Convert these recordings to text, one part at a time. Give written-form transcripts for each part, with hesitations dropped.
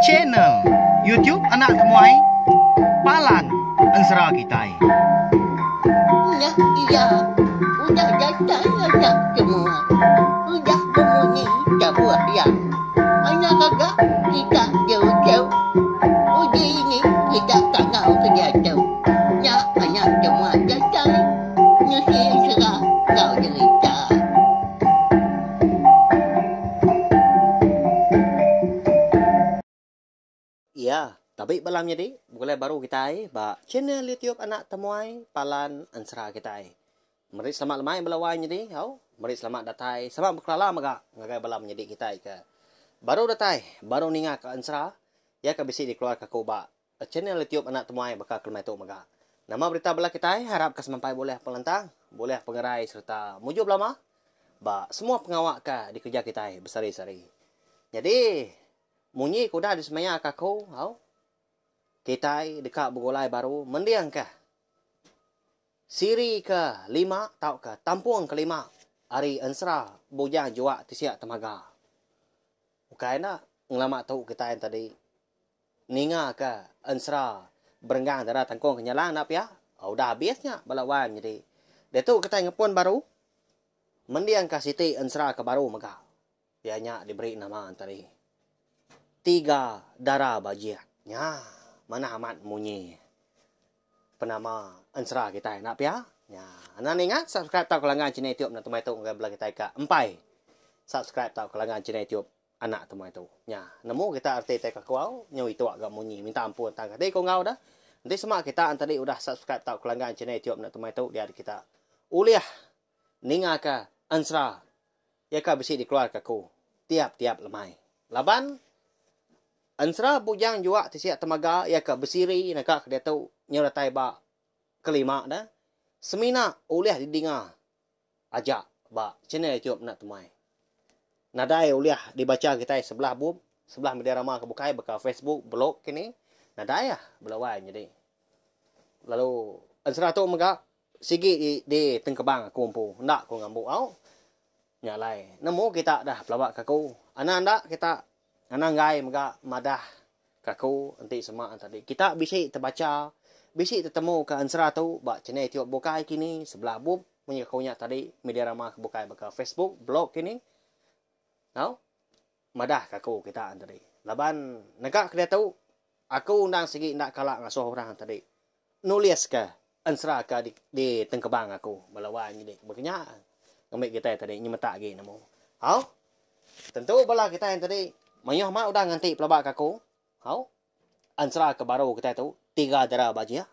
Channel YouTube Anak Temuai Palan Ensera Kitai. Nya iya udah datai anak semua. Udah bemunyi tabuh iya. Anak gaga kita jauh-jauh. Uji ini kita kangau ke diatu. Nya anak semua datai nusi ensera enggau jerita. Iya, tabi bala menyadi begulai baru kitai ba channel YouTube Anak Temuai Palan Ensera kitai. Meri selamat lemai bala wai menyadi au, meri selamat datai sama bekelala mega ngagai bala menyadi kitai ke baru datai baru ninga ka ensera iya ke bisi dikeluarka aku ba Channel YouTube Anak Temuai baka ke lemai tu mega. Nama berita bala kitai harap ka semampai bulih pengelantang, bulih pengerai sereta mujur belama ba semua pengawa ka dikereja kitai besehari-sehari. Nyadi munyi ke udah disemaya ka aku au kitai deka begulai baru mending ka siri ke lima tauka tampung ke lima ari ensera Bujang Juak Tisik Temaga. Ukai enda ngelama tu kitai tadi Ninga ke ensera berenggang dara tangkung ke nyelang enda pia? Udah abis nya bala wan nyadi. Diatu kitai ngepun baru mending ka siti ensera ke baru mega. Iya nya diberi nama entari Tiga Dara Bajik. Nya manah amat munyi penama ensera kitai enda pia? Nya anang ninga subscribe tauka langgan channel youtube enda temai tu ngagai bala kitai ka empai subscribe tauka langgan channel youtube. Anak temuai tu. Nya, nemu kita reti tai kaku au, nyu ituk ga munyi minta ampun tang kati ko enggau dah. Enti sema kita entadi udah subscribe tauka langgan channel youtube anak temuai tu dia kita ulih ninga ka ensera iya ka bisi dikeluar ka aku tiap tiap lemai. Laban ensera bujang juak tisik temaga iya ka besiri naka ke diatu nyu datai ba kelima dah semina ulih didinga aja ba channel youtube enda temuai. Nadai ulih dibacha kitai sebelah bup, sebelah media rama ke bukai baka facebook, blog kini nadai ah bala wai nyadi. Lalu ensera tu mega sigi di tengkebang aku empu enda ku ngambu au. Nya alai nemu kita dah pelaba ke aku. Anang enda kita anang enggai mega madah ke aku enti sema tadi kita bisi tebacha bisi tetemu ke ensera tu ba channel youtube bukai kini sebelah bup Munyi aku nya tadi media rama ke bukai baka Facebook, blog kini tau madah ka aku kita tadi. Laban nega ke diatu aku endang sigi enda kala ngasuh orang tadi nulis ka ensera ka di, di tengkebang aku bala wai nyadi baka nya ngambi kitai tadi nyemetak agi nemu. Au tentu bala kitai tadi mayuh amat udah nganti pelaba ka aku. Au ensera ke baru kitai tu tiga dera bajik.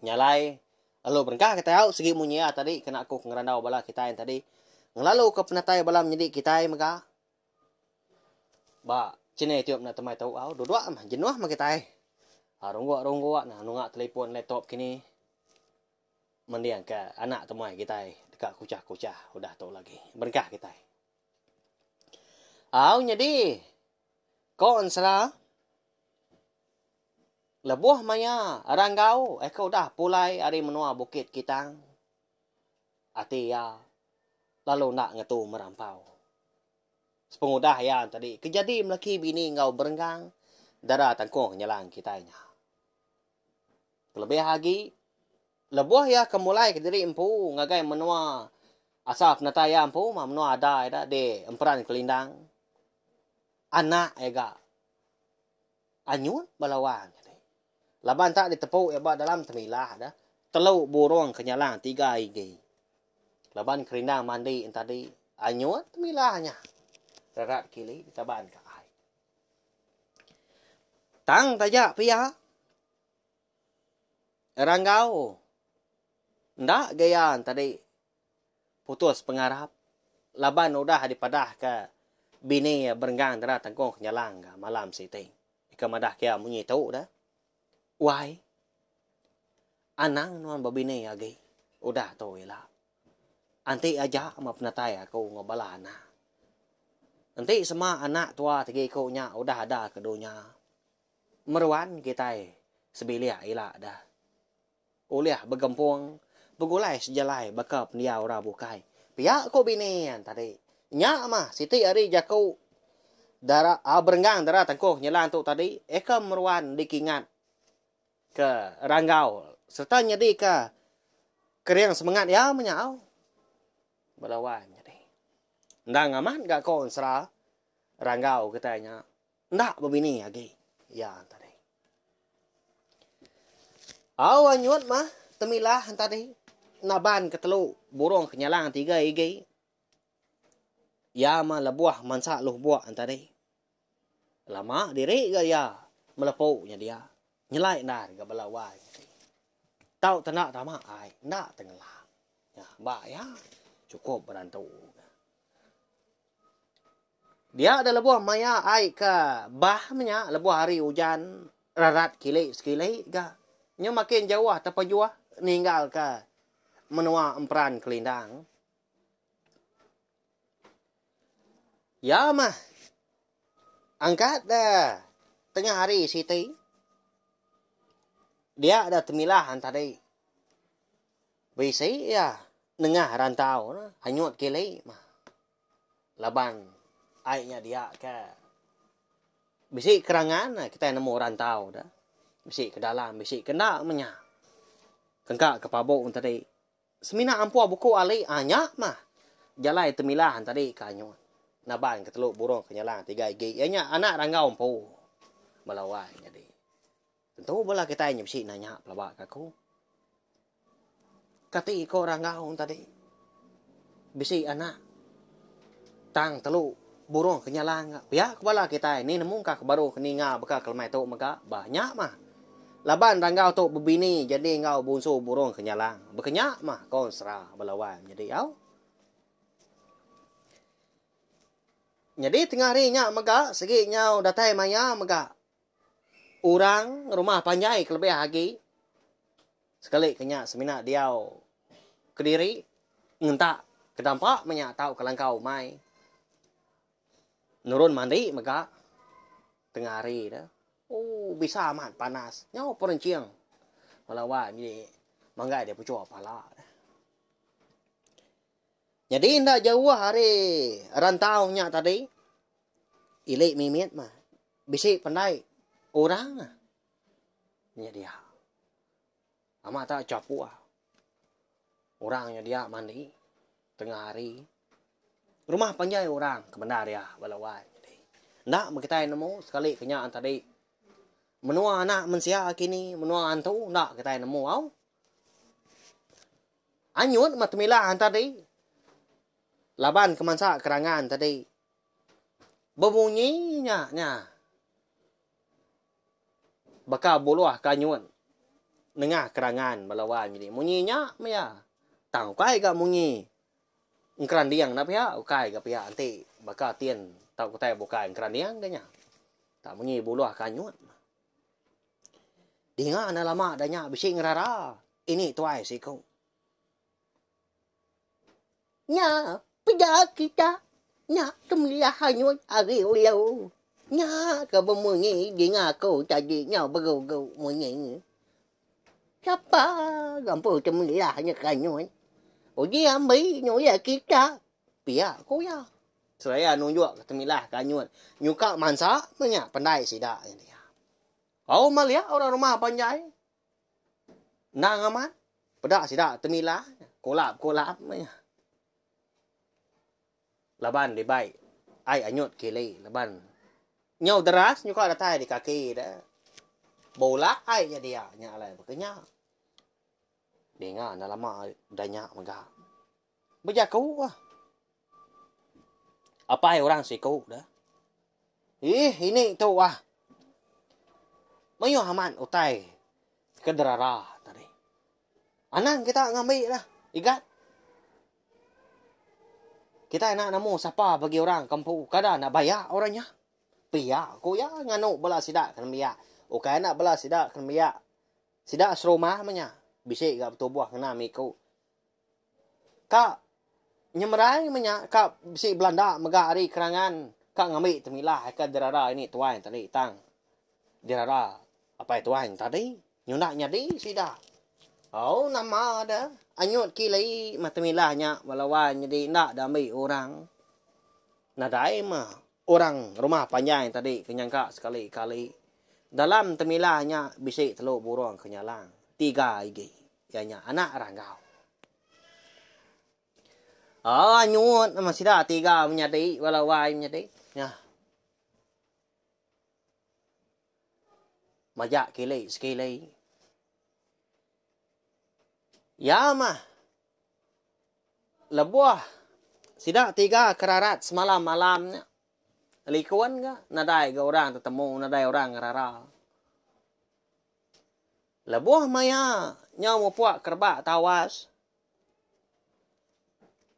Nya alai lalu berengkah kitai au sigi munyi iya tadi kena aku ke ngerandau bala kitai tadi ngelalu ke penatai bala menyedi kitai mega ba channel youtube enda temai tu au duduk mah jenuh mah kitai rungguk rungguk nah nunga telefon laptop kini mending ke anak temuai kitai deka kuchah kuchah udah tu lagi berengkah kitai. Au nyadi ko ensera lebuh maya Ranggau eka udah pulai ari menua Bukit Kitang ati iya lalu enda ngetu merampau. Sepengudah iya tadi ke jadi melaki bini enggau berenggang dara tangkung nyelang kitai nya. Kelebih agi lebuh iya ke mulai kediri empu ngagai menua asal penatai iya empu menua ada ida di Emperan Kelindang anak iya ga Anyut bala wang nyadi. Laban tak ditepu iya ba dalam temilah da, telu burung ke nyalang tiga igi. Laban kerindang mandi entadi, anyut temilah nya. Rerat kili ditaban ka ai. Tang taja pia, Ranggau enda gaya entadi putus pengarap laban udah dipadahka bini iya berenggang dara tangkung kenyalang ga malam siti. Ika madah ke iya munyi tu da. Wai. Anang nuan bebini agi udah tu ila. Anti aja meh penatai aku enggau bala anak. Enti sema anak tua tegi iku nya udah ada ke dunya. Meruan kitai sebilik ila da. Ulih begempung begulai sejalai baka pendiau orang bukai. Pia ku bini iya tadi. Nya mah siti ari jaku. Dara au berenggang dara tangkuh nyelang tu tadi eka meruan dikingat ke Ranggau sereta nyadika kering semengat iya menya au. Bala wai nyadi. Endang amat ga ko ensera Ranggau kitai nya enda bebini agi iya tadi. Au anyut mah temilah tadi naban ke telu burung kenyalang tiga igi. Iya mah lebuh mansa lubuk tadi. Lama diri ga iya melepu nya dia. Nyelai endar ga bala wai tadi. Tau tenda tama ai enda tengela. Nya ba iya chukup berantu. Dia da lebuh maya ai ke bah menya lebuh hari ujan rarat kili sekili ga. Nya makin jauh tepejuh ninggalka menua Emperan Kelindang. Ya mah. Angkat da tengah hari siti. Dia da temilah tadi. Bisi iya nengah rantau ne anyut kili mah. Laban ai nya dia ke bisi kerangan kitai nemu rantau da. Bisi ke dalam bisi ke enda meh nya. Kengka ke pabu tadi. Semina ampua buku ali a nya mah jalai temilah tadi ke anyut naban ke telu burung ke nyelang tiga igi iya nya anak ranggau empu bala wai nyadi. Tentu bala kitai nya bisi nanya pelaba ka aku. Kati iko ranggau tadi bisi anak tang telu burung ke nyelang ka pia ku bala kitai ni nemu ka ke baru ke ninga baka ke lemai tu mega bah nya mah. Laban ranggau tu bebini jadi enggau bunsu burung kenyalang. Bekenya mah ko ensera bala wai menyadi au. Nyadi tengah hari nya mega sigi nyau datai maya mega orang rumah panjai kelebih agi sekali ke nya semina diau kediri ngentak ke dampa meh nya tauka langkau umai. Nurun mandi mega tengah hari tu. Ooh bisa amat panas. Nyau perenching bala wai nyadi manggai dia puchok pala. Nyadi enda jauh ari rantau nya tadi ili mimit mah bisi pandai orang nya dia. Amat tak chapuh. Orang nya dia mandi tengah hari. Rumah panjai orang ke bendar iya bala wai nyadi. Enda meh kitai nemu sekali ke nya tadi menua anak mensia kini menua antu enda kitai nemu au. Anyut meh temilah tadi laban ke mansa kerangan tadi bemunyi nya nya. Baka buluh ke anyut nengah kerangan bala wai nyadi munyi nya meh iya. Tang ukai ga munyi engkeranding enda pia ukai ga pia enti baka tin tauka utai bukai engkeranding ga nya. Tak munyi buluh ke anyut. Dinga enda lama da nya bisi ngerara ini tuai siku. Nya peda kita nya kemeliah anyut ari ulu. Nya ke bemunyi dinga aku tadi nyau berugu munyi. Sapa ga empu temeliah nya ke anyut. Uji ambi nyulik kita, pia ku iya. Seraya nunjuk ke temilah ke anyut nyuka mansa meh nya pandai sida nya dia. Au maliak orang rumah panjai. Endang amat, peda sida temilah kulap-kulap meh nya. Laban dibai ai anyut kili laban nyau deras nyuka datai di kaki de. Beulak ai nya dia nya alai baka nya. Dinga enda lama udah nya mega. Bejaku ah. Apai orang siku de. Ih ini tu ah. Mayuh amat utai ke derara tadi. Anang kita ngambi lah igat. Kita enda nemu sapa bagi orang ke empu kada enda baya orang nya. Pia ku iya nganu bala sida ke nembiak. Ukai enda bala sida ke nembiak. Sida serumah meh nya bisi ga betubuh ngena miku. Ka nyemerai meh nya ka bisi belanda mega ari kerangan ka ngambi temilah ka dirara ini tuai tadi tang dirara apai tuai tadi nyunda nyadi sida. Au nama de anyut kili meh temilah nya bala wai nyadi enda diambi orang. Nadai meh. Orang rumah panjai tadi ke nyangka sekali-kali dalam temilah nya bisi telu burung ke nyalang tiga igi iya nya anak ranggau. Aaa nyut nama sida tiga menyadi bala wai menyadi nya. Majak kili sekili. Iya mah lebuh sida tiga kerarat semalam-malam nya likun ga nadai ga orang tetemu nadai orang ngerara. Lebuh maya nyau mupuk kerebak tawas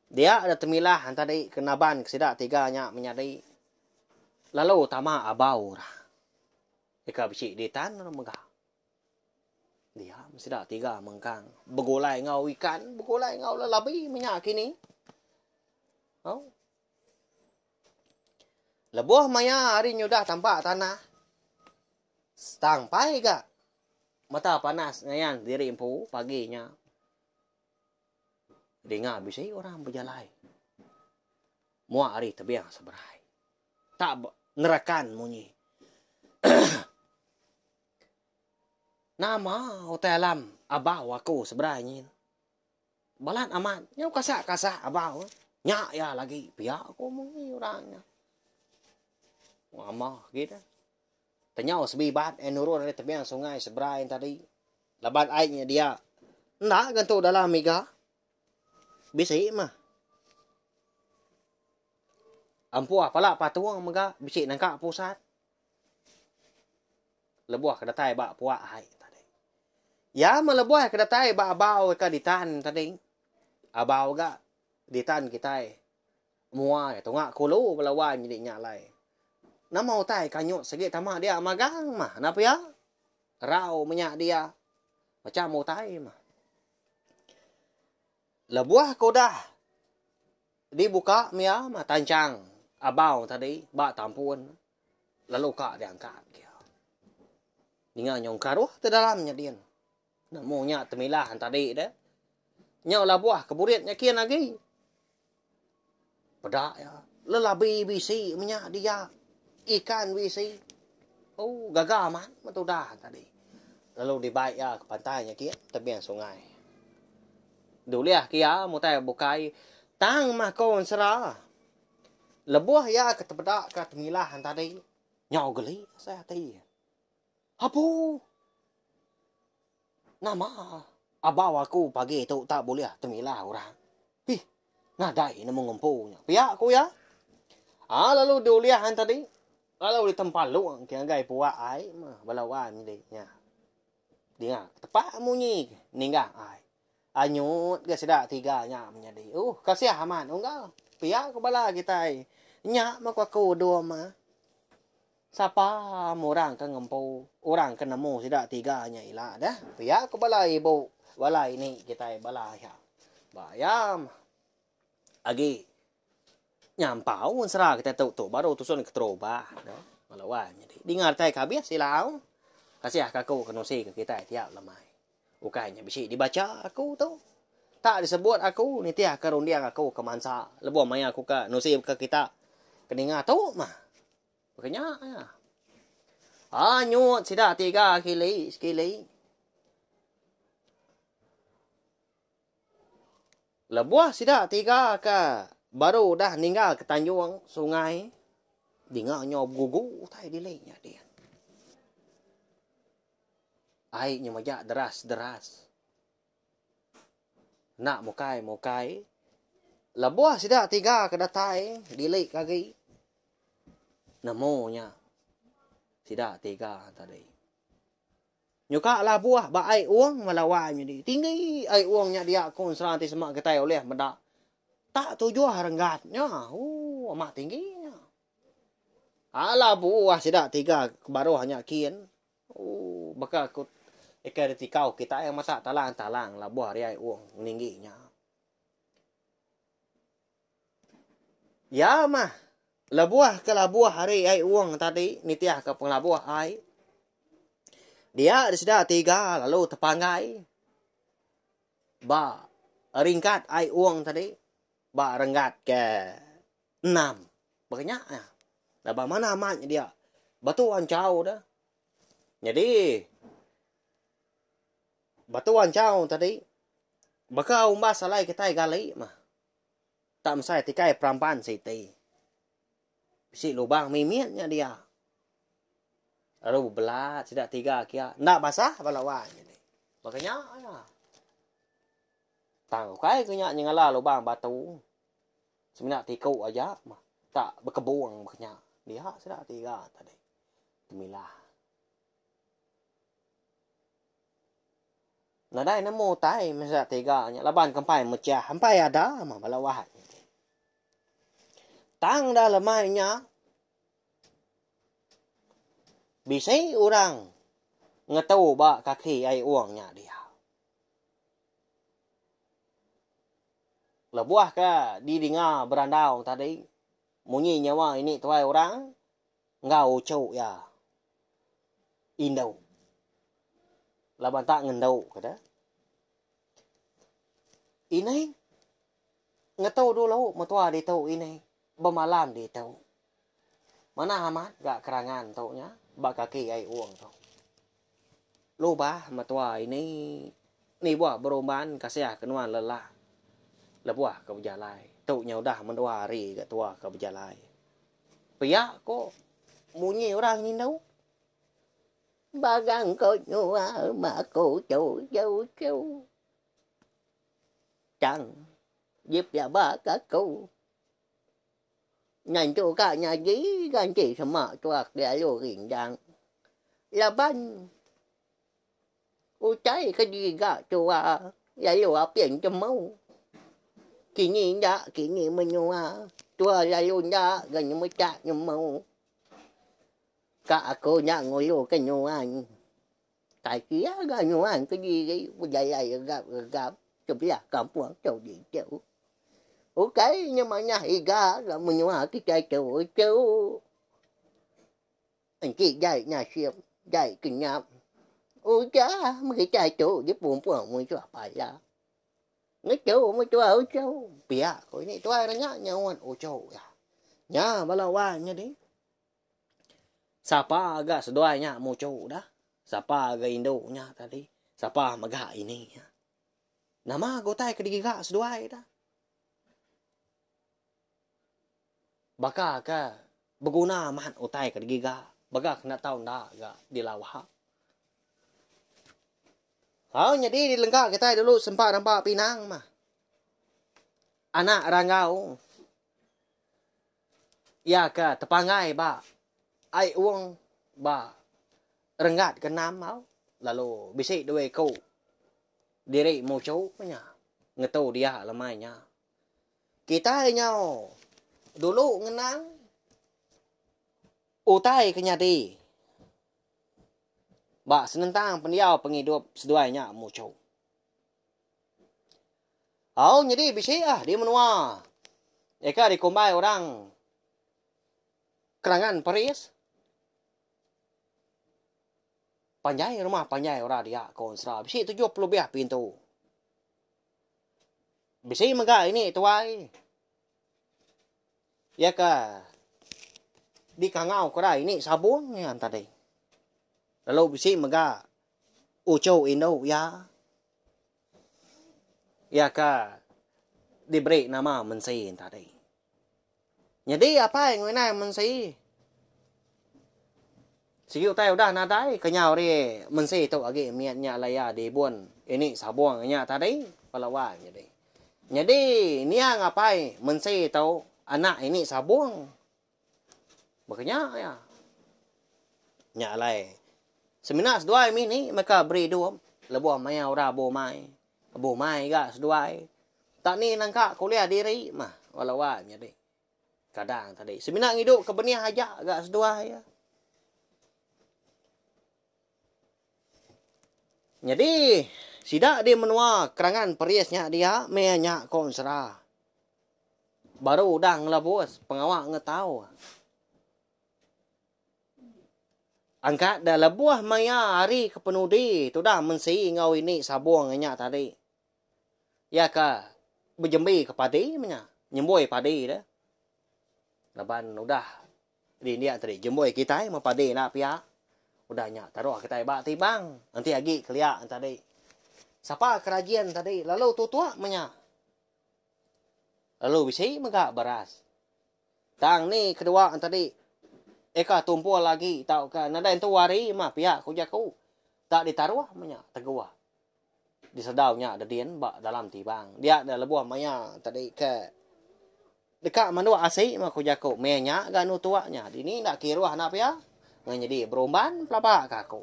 dia da temilah tadi ke naban ke sida tiga nya menyadi lalu tama abau ra. Deka bisi ditan ra mega. Dia sida tiga mengkang begulai enggau ikan, begulai enggau lelabi menya kini. Au. Lebuh maya hari nyudah tampak tanah, tang pai ga mata panas ngayan diri empu pagi nya. Dinga bisi orang bejalai. Mua ari tebing seberai. Tak ngerekan munyi. Nama utai alam abau aku seberai nyin. Balat amat nyau kasak-kasak abau. Nya iya lagi pia ku munyi orang nya. Ama agi dah. Tenyau sebibat eh nurun ari tebing sungai seberai tadi. Laban ai nya dia enda gentu dalam miga. Bisi mah. Ampuh pala patung mega bisi nangka pusat. Lebuh ke datai ba puak ai tadi. Iya meh lebuh ke datai ba abau ke ditan tadi. Abau ga ditan kitai mua iya tunga kulu bala wai nyadi nya alai. Nama utai ke anyut sigi tama dia magang mah enda pia. Rau menya dia macam utai mah. Lebuh ke udah dibuka mia mah tanchang abau tadi ba tampun lalu ka diangkat kia. Ninga nyau karuh te dalam nya din. Nemu nya temilah tadi deh. Nyau labuh ke burit nya kin agi. Peda iya lelabi bisi menya dia ikan bisi. Oh gaga amat meh tudah tadi. Lalu dibai iya ke pantai nya kin tebing sungai. Dulih ke iya mutai bukai tang mah ko ensera. Lebuh iya ke tepeda ka temilah tadi nyau geli asai ati iya. Apu! Nama abau aku pagi tu tak bulih temilah orang. Hih, nadai nemu ngempu nya. Pia ku iya. Ha lalu diulih an tadi lalu ditempalung ke ngagai puak ai mah bala wan nyadi nya. Dinga tepak munyi ninggang ai. Anyut ga sida tiga nya menyadi. Uh kasih amat unggal. Pia ku bala kitai. Nya mah ku aku dua mah. Sapa orang ke ngempu orang ke nemu sida tiga nya ila deh. Pia ku bala ibu bala ini kitai bala iya. Ba iya agi nyampau ensera kitai tu tu baru tusun keterubah tu bala wai nyadi. Dinga datai ke abis ila au. Kasih ke aku ke nusi ke kitai tiap lemai. Ukai nya bisi dibacha aku tu. Tak disebut aku nitihka runding aku ke mansa lebuh maya aku ke nusi ke kita ke ninga tu mah. Baka nya iya. Anyut sida tiga kili sekili. Lebuh sida tiga ke baru udah ninggal ke tanjung sungai, dinga nyau begugu utai dili nya din. Ai nya majak deras-deras. Enda mukai-mukai. Lebuh sida tiga ke datai dili ke agi, nemu nya sida tiga tadi. Nyuka labuh ba ai ung bala wai nyadi. Tinggi ai ung nya dia ku ensera ti sema kitai ulih meda. Tak tujuh renggat nya. Ooh amat tinggi nya. Aa labuh sida tiga ke baruh nya kin. Ooh baka ku ikan ditikau kitai matak talang-talang labuh ari ai ung ninggi nya. Iya mah lebuh ke labuh ari ai wong tadi nitihka pengelabuh ai. Dia disida tiga lalu tepanggai ba ringkat ai wong tadi ba renggat ke enam. Baka nya. Laban manah amat nya dia. Batu anchau dah. Nyadi batu anchau tadi baka umbas alai kitai gali mah. Tak mesai tikai perampan siti. Bisi lubang mimit nya dia. Lalu bebelat sida tiga kia. Enda basah bala wai nyadi. Baka nya iya. Tang ukai ke nya nyengala lubang batu. Semina tiku aja mah. Tak bekebung baka nya. Dia sida tiga tadi. Temilah. Nadai nemu utai meh sida tiga nya laban ke empai mechah empai ada mah bala wai nyadi. Tang da lemai nya bisi orang ngetu ba kaki ai ung nya dia. Lebuh ke didinga berandau tadi munyi nyawa ini tuai orang enggau uchu iya indu laban tak ngendu ke deh. Ini Ngetu dulu metua ditu ini bemalam ditu. Manah amat ga kerangan tu nya ba kaki ai ung tu. Lubah metua ini nibuh berumban kasih ke nuan lelak lebuh ke bejalai. Tu nya udah mendua hari ga tua ke bejalai. Pia ko munyi orang indu. Barang ko nyua ma aku tu tu tu. Tang dipelaba ka aku nyentu ka nyadi ganti sema tuak lalu rindang laban utai ke digiga tua lalu apin temu kini enda kini menua tua lalu enda ga nyemetak nemu ka aku nya ngulu ke nyuan. Tai kia ga nyuan kediri bejalai regap-regap sebelah kampung tu ditu. Ukai nya manah iga ga menua kitai tu tu. Enti jai nasib, jai kenyap. Udah meh kitai tu dipumpung munsuh pala. Ngetu meh tuai uchu. Pia ko ini tuai ra nya nyaut uchu iya. Nya bala wang nyadi. Sapa ga seduai nya muchu dah. Sapa ga indu nya tadi. Sapa mega ini nya. Nama ga utai ke digiga seduai dah. Baka ke beguna amat utai ke digiga. Baka ke enda tau enda ga dilawa. Au nyadi dilengka kitai dulu sempa rampa pinang mah. Anak ranggau. Iya ke tepanggai ba ai ung ba renggat ke enam au lalu bisi dua iku diri muchu nya ngetu dia lemai nya. Kitai nyau dulu ngenang utai ke nyadi ba senentang pendiau pengidup seduai nya muchu. Au nyadi bisi ah di menua eka dikumbai orang Kerangan Peris. Panjai rumah panjai orang dia ko ensera bisi 70 lebih pintu. Bisi mega ini tuai. Iya ke dikangau ke ini sabung iya tadi. Lalu bisi mega uchu indu iya. Iya ke diberi nama Mensi tadi. Nyadi apai enggau indai Mensi sigi utai udah nadai kenyau ari Mensi tu agi mit nya alai iya diibun ini sabung inya tadi bala wai nyadi. Nyadi niang apai Mensi tu anak ini sabung. Baka nya iya. Nya alai semina seduai mini meka beri idup lebuh maya orang bumai. Bumai ga seduai. Tak ni nangka kuliah diri mah bala wai nyadi. Kadang tadi semina ngidup ke benih aja ga seduai iya. Nyadi sida di menua Kerangan Peris nya dia meh nya ko ensera. Baru udah ngelebus pengawa ngetau. Angkat da lebuh maya hari ke penudi tudah mensi enggau ini sabung nya tadi. Iya ke bejembi ke padi meh nya, nyembui padi deh. Laban udah. Rindik tadi jemboi kitai mepadi enda pia. Udah nya taruh kitai ba tibang enti agi kelia tadi. Sapa ke rajin tadi lalu tutuk meh nya. Lalu bisi mega beras. Tang ni kedua tadi eka tumpul agi tauka nadai entu hari mah pia ku jaku. Tak ditaruh meh nya teguh. Disedau nya dedin ba dalam tibang. Dia da lebuh maya tadi ke deka manduk asi meh ku jaku meh nya ga anu tuak nya. Dini enda kiruh enda pia ngan nyadi berumban pelaba ka aku.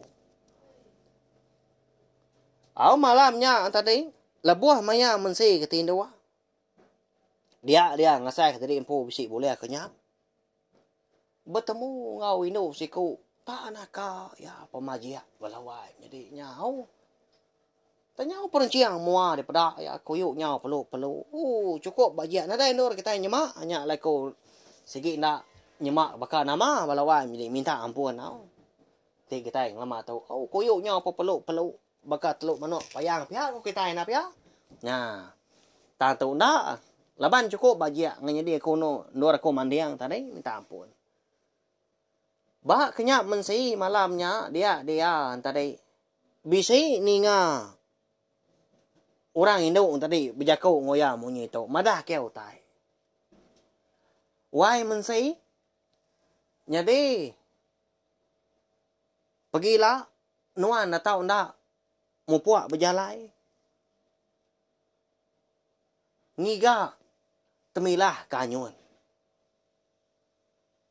Au malam nya tadi lebuh maya mensi ke tinduk dia dia ngasai ke diri empu bisi bulih ke nya. Betemu enggau indu siku tak naka iya pemajik bala wai nyadi nyau. Tanyau perenching mua dipeda iya kuyu nyau pelu-pelu. Ooh chukup bajik nadai endur kitai nyema nya alai ku sigi enda nyema baka nama bala wai nyadi minta ampun tau. Ti kitai ngelama tu ooh kuyu nyau pepelu-pelu Baka teluk manuk payang pia ku kitai enda pia. Nya. Tang tu enda. Laban chukup bajik ngan nyadi aku enu endur aku manding tadi minta ampun. Ba kenyap mensi malam nya dia dia tadi bisi ninga orang indu tadi bejaku enggau iya munyi tu madah ke utai. Wai mensi nyadi pegila Nuan enda tau enda mupuk bejalai ngiga temilah ke anyun.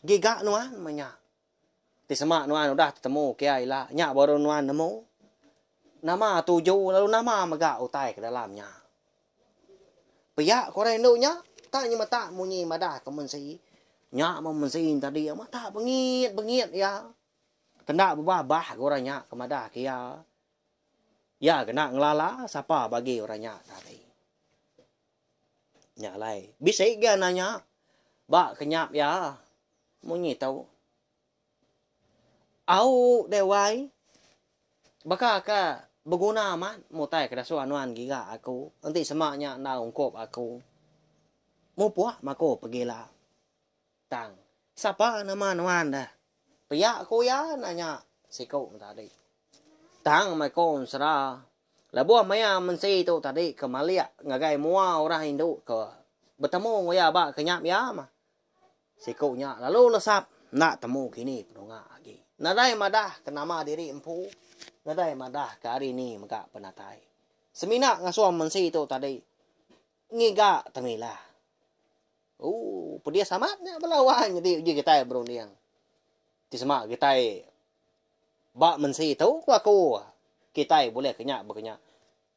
Giga nuan meh nya. Ti sema nuan udah tetemu kia ila nya baru nuan nemu nama tuju lalu nama mega utai ke dalam nya. Pia ku orang indu nya tak nyemetak munyi madah ke mensi. Nya meh mensi tadi amat tak bengit-bengit iya. Kena bebah-bah ga orang nya ke madah ke iya. Iya kena ngelala sapa bagi orang nya tadi. Nya alai bisi ga nanya ba kenyap iya munyi tu. Au deh wai baka ke beguna amat mutai ke dasuh nuan giga aku enti sema nya enda ungkup aku. Mupuk maku pegila. Tang, sapa nama nuan deh? Pia ku iya nanya siku tadi. Tang meh ko ensera, lebuh maya mensi tu tadi ke malik ngagai mua orang indu ke betemu enggau iya ba kenyap iya mah. Siku nya lalu lesap enda temu kini penunga agi. Nadai madah ke nama diri empu, nadai madah ke ari ni mega penatai. Semina ngasuh mensi tu tadi ngiga temilah. Ooh, pedis amat nya bala wang nyadi uji kitai berunding. Ti sema kitai ba mensi tu ku aku kitai bulih ke nya baka nya.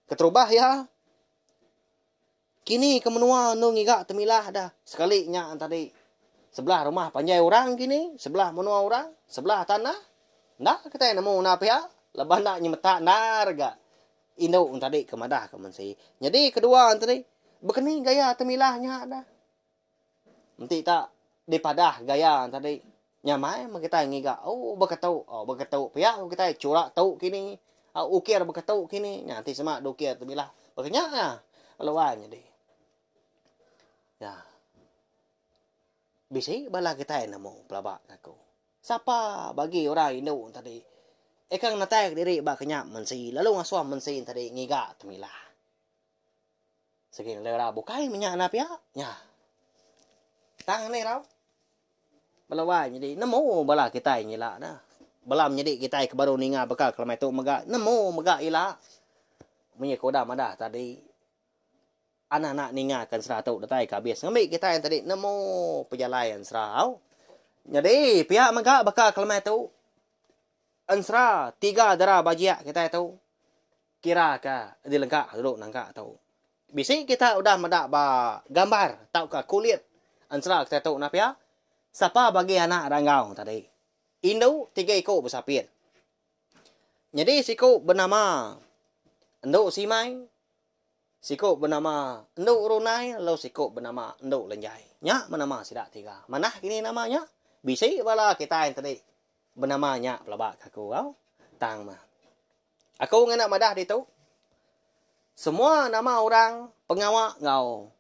Keterubah iya kini ke menua enu ngiga temilah dah sekali nya tadi sebelah rumah panjai orang kini, sebelah menua orang, sebelah tanah. Enda kitai nemu enda pia laban enda nyemetak endar ga indu tadi ke madah ke mensi. Nyadi kedua tadi bekeni gaya temilah nya dah. Enti tak dipadah gaya tadi nyamai meh kitai ngiga oh beketu oh beketu pia ku kitai chura tu kini ukir beketu kini nya enti sema dukir temilah baka nya ah lalu ai nyadi. Ya. Bisi bala kitai nemu pelaba aku. Sapa bagi orang indu tadi eka ngenatai kediri ba kenyap mensi lalu ngasuh mensi tadi ngiga temilah. Sigi nadai orang bukai menya enda pia nya. Tang ni rau. Bala wai nyadi nemu bala kitai nyila ne. Bala menyadi kitai ke baru ninga baka kelamai tu mega nemu mega ila. Munyi ke udah madah tadi. Anak anak ninga ke ensera tu datai ke abis ngambi kitai tadi nemu pejalai ensera au. Nyadi pia mega baka kelemai tu ensera tiga dara bajik kitai tu kira ke dilengka dulu nangka tu. Bisi kita udah meda ba gambar tauka kulit ensera kitai tu nah pia. Sapa bagi anak ranggau tadi. Indu tiga iku besapit. Nyadi siku benama Endu Simai Siku benama Endu Runai lalu siku benama Endu Lenjai. Nya menama sida tiga. Manah kini nama nya. Bisi bala kitai enti benama nya pelaba ke aku au. Tang meh. Aku ngena madah ditu. Semua nama orang pengawa enggau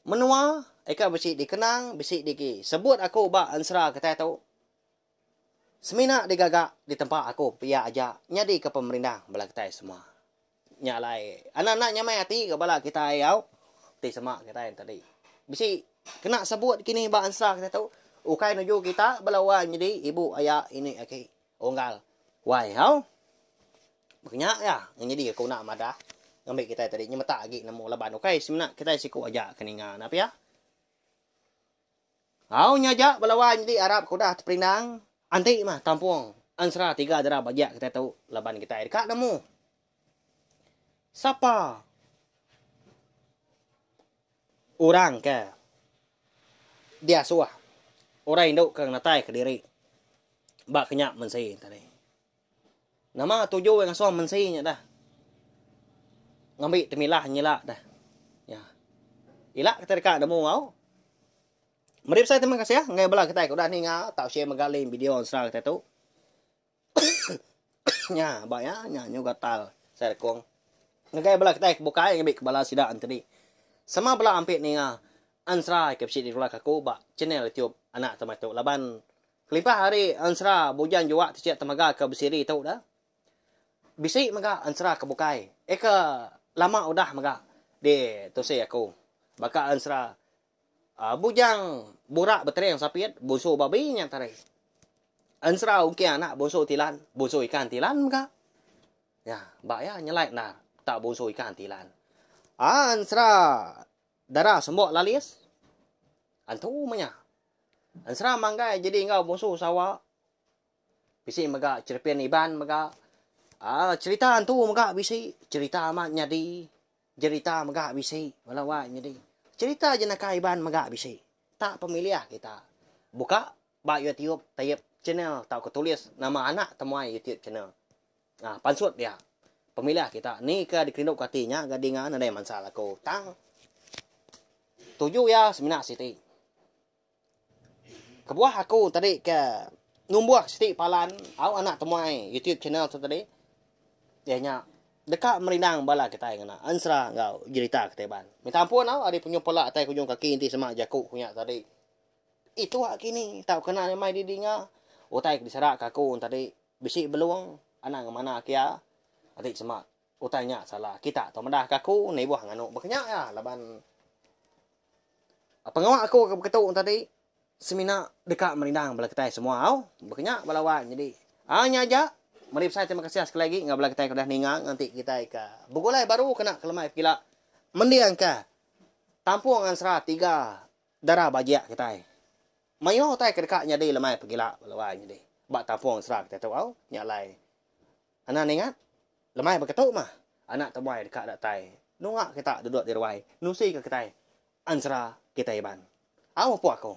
menua ika bisi dikenang bisi digi sebut aku ba ensera kitai tu. Semina digaga ditempa aku pia aja nyadika pemerindang bala kitai semua. Nya alai anak-anak nyamai ati ga bala kitai au ti sema kitai tadi. Bisi kena sebut kini ba ensera kitai tu ukai nuju kita bala wang nyadi ibu aya ini aki unggal wai au. Baka nya iya nyadi aku enda madah ngambi kitai tadi nyemetak agi nemu laban ukai semina kitai siku aja ke ninga enda pia. Au nya aja bala wan nyadi arap ke udah teperindang anti mah kampung ensera tiga dera bajak kitai tu laban kitai deka nemu sapa orang ke diasuh orang indu ke ngenatai kediri ba kenya mensi tadi. Nama tuju iya ngasuh mensi nya dah. Ngambi temilah nyila dah. Ya. Ila kita deka nemu au. Meri besai terima kasih ngagai bala kitai ke udah ninga tau share mega link video ensera kitai tu. Nya ba iya nya nyu gatal sai rekung. Ngagai bala kitai ke bukai ngambi ke bala sida entedi. Sama bala ampit ninga ensera ke bisi dikeluarka aku ba channel YouTube anak temai tu laban Kelimpah ari ensera Bujang Juak Tichik Temaga ke besiri tu dah, bisi mega ensera ke bukai eka lama udah mega ditusi aku baka ensera Bujang Burak Betering Sapit Bunsu Babi nya tadi. Ensera Ungking Anak Bunsu Tilan, Bunsu Ikan Tilan mega. Nya ba iya nyelai endar tak bunsu ikan tilan. Ensera Dara Sembok Lalis antu meh nya. Ensera manggai jadi enggau bunsu sawa. Bisi mega cherepin Iban mega. Aaa cherita antu mega bisi, cherita amat nyadi, jerita mega bisi bala wai nyadi. Cherita jenaka Iban mega bisi. Tak pemilih kita. Buka ba YouTube taip channel tauka tulis nama anak temuai YouTube channel. Aaa pansut dia. Pemilih kita ni ke dikerinduka ati nya ga dinga nadai mansa laku tang tuju iya semina siti. Kebuah aku tadi ke numbuh siti palan au anak temuai YouTube channel tu tadi iya nya deka merindang bala kitai ngena ensera enggau jerita kitai Iban. Minta ampun au ari penyuh pela atai kujung kaki enti sema jaku ku nya tadi. Itu kini tau kena nyamai didinga utai ke disera ka aku tadi bisi belung anang ngemana kia enti sema utai nya salah kita tau madah ka aku nibuh nganu baka nya iya laban Pengawa aku ke beketu tadi semina deka merindang bala kitai semua au. Baka nya bala wai nyadi. Aa nya aja. Meri besai terima kasih sekali agi enggau bala kitai ke udah ninga nganti kitai ke begulai baru kena kelemai pekila mendingka tampung ensera tiga dara bajik kitai. Mayuh utai ke deka nyadi lemai pekila bala wai nyadi ba tampung ensera kitai tu au. Nya alai Anang ningat, lemai beketu mah anak temuai deka datai nunga kita duduk di ruai nusi ke kitai ensera kitai Iban. Au apu aku.